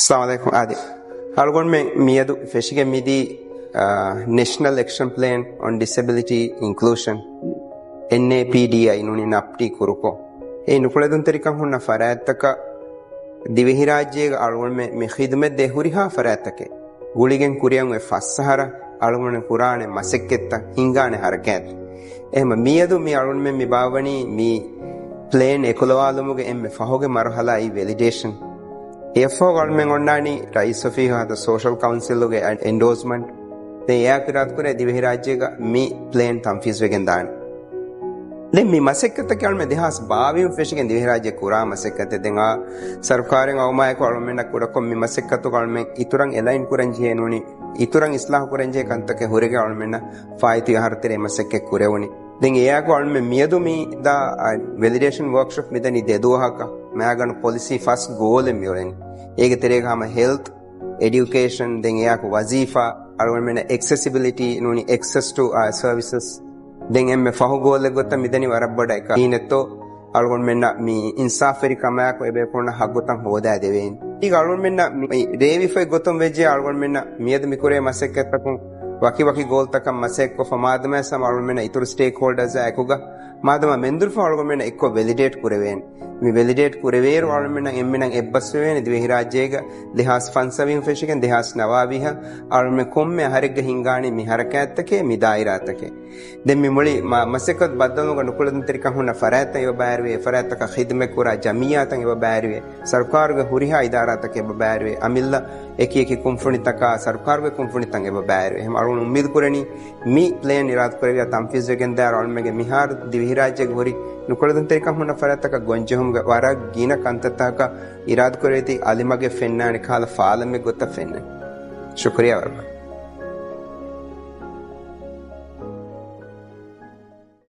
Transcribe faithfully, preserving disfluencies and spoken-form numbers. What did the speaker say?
އައްސަލާމު ޢަލައިކުމް. އާދެ، އަޅުގަނޑުމެން މިއަދު ފެށިގެން މިދީ، އާ، ނެޝަނަލް އެކްޝަން ޕްލޭން އޮން ޑިސެބިލިޓީ އިންކްލޫޝަން، އެންއޭޕީޑީއައި ނޫނީ ނަޕްޓީ ކުރުކޮށް، އެ ނުކުޅެދުންތެރިކަން ހުންނަ ފަރާތްތަކަށް ދިވެހިރާއްޖޭގަ އަޅުގަނޑުމެން މި ޚިދުމަތް ދޭ ހުރިހާ ފަރާތްތަކެއް ގުޅިގެން ކުރިއަށް އޮތް ފަސް އަހަރަށް އަޅުގަނޑު ކުރާނެ މަސައްކަތްތައް، ހިންގާނެ ހަރަކާތް. އެހެން މިއަދު މި އަޅުގަނޑުމެން މި ބާއްވަނީ މި ޕްލޭން އެކުލަވާލުމުގެ އެންމެ ފަހުގެ މަރުހަލާ އި ވެލިޑޭޝަން. އެއަށްފަހު އަޅުމެން އޮންނާނީ ރައީސް އޮފީހާ ސޯޝަލް ކައުންސިލުގެ އެންޑޯސްމަންޓް. ދެން އެއާ އިރާދަކުރޭ ދިވެހިރާއްޖޭގަ މި ޕްލޭން ތަންފީޒުވެގެން ދާނެ. ދެން މި މަސައްކަތަކީ އަޅުމެން ދެހާސް ބާވީހުން ފެށިގެން ދިވެހިރާއްޖެ ކުރާ މަސައްކަތެއް. ދެން އާ ސަރުކާރެއް އައުމާއެކު އަޅުމެންނަށް ކުޑަކޮށް މި މަސައްކަތުގަ އަޅުމެން އިތުރަށް އެލައިން ކުރަން ޖެހޭ ނޫނީ، އިތުރަށް އިސްލާހު ކުރަން ޖެހޭ ކަންތަކެއް ހުރެގެން އަޅުމެންނަށް ފާއިތު އަހަރު ތެރޭ މަސައްކަތް ކުރެވުނީ. ދެން އެއާއެކު އަޅުމެން މިއަދު މި ދާ، އަ، ވެލިޑޭޝަން ވޯކްޝޮޕް މިދަނީ ދެ ދުވަހަކަށް. މައިގަނޑު ޕޮލިސީ ފަސް ގޯލެއް މިއުޅެނީ. އޭގެ ތެރޭގަ ހަމަ ހެލްތް، އެޑިއުކޭޝަން، ދެން އެއާއެކު ވަޒީފާ، އަޅުގަނޑުމެންނަށް އެކްސެސިބިލިޓީ ނޫނީ އެކްސެސް ޓު، އާ، ސަރވިސަސް. ދެން އެންމެ ފަހު ގޯލެއް ގޮތަށް މިދަނީ ވަރަށް ބޮޑަށް އެކަ އީނެއްތޯ އަޅުގަނޑުމެންނަށް މި އިންސާފްވެރި ކަމާއެކު އެބޭފުޅުންނަށް ހައްގުތައް ހޯދާ ދެވޭނީ. އީގަ އަޅުގަނޑުމެންނަށް މި ރޭވިފައި ގޮތުން ވެއްޖެ އަޅުގަނޑުމެންނަށް މިއަދު މިކުރޭ މަސައްކަތްތަކުން ވަކި ވަކި ގޯލްތަކަށް މަސައްކަތްކޮށްފަ މާދަމާ ހަމަ އަޅުގަނޑުމެންނަށް އިތުރު ސްޓޭކް ހޯލްޑާސް އެކުގަ މާދަމާ މެންދުރުފަ އަޅުގަނޑުމެންނަށް އެއްކޮށް ވެލިޑޭޓް ކުރެވޭނެ. މި ވެލިޑޭޓް ކުރެވޭއިރު އަޅުމެންނަށް އެންމެނަށް އެއްބަސްވެވޭނެ ދިވެހިރާއްޖޭގަ ދެހާސް ފަންސަވީހުން ފެށިގެން ދެހާސް ނަވާވީހަށް އަޅުމެން ކޮންމެ އަހަރެއްގަ ހިންގާނީ މި ހަރަކާތްތަކެއް، މި ދާއިރާތަކެއް. ދެން މި މުޅި މަ-، މަސައްކަތު ބައްދަލުވުމުގަ ނުކުޅެދުންތެރިކަން ހުންނަ ފަރާތްތައް އެބަ ބައިވެރިވޭ، އެ ފަރާތްތަކަށް ޚިދުމަތް ކުރާ ޖަމިއްޔާތައް އެބަ ބައިވެރިވޭ، ސަރުކާރުގެ ހުރިހާ އިދާރާތަކެއް އެބަ ބައިވެރިވޭ، އަމިއްލަ އެކި އެކި ކުންފުނިތަކާ ސަރުކާރުގެ ކުންފުނިތައް އެބަ ބައިވެރިވޭ. އެހެން އަޅުގަނޑު އުއްމީދު ކުރަނީ މި ޕްލޭން އިރާދަކުރެއްވިޔާ ތަންފީޒުވެގެން ދާއިރު އަޅުމެންގެ މިހާރު ދިވެހިރާއްޖޭގެ ހުރި ނުކުޅެދުންތެރިކަން ހުންނަ ފަރާތްތަކަށް ގޮންޖެހުމުގެ ވަރަށް ގިނަ ކަންތައްތަކަކަށް އިރާދަކުރެވޭތީ އަލިމަގެއް ފެންނާނެ ކަހަލަ ފާލަމެއް ގޮތަށް ފެންނަނީ. ޝުކުރިއްޔާ ވަރަށް.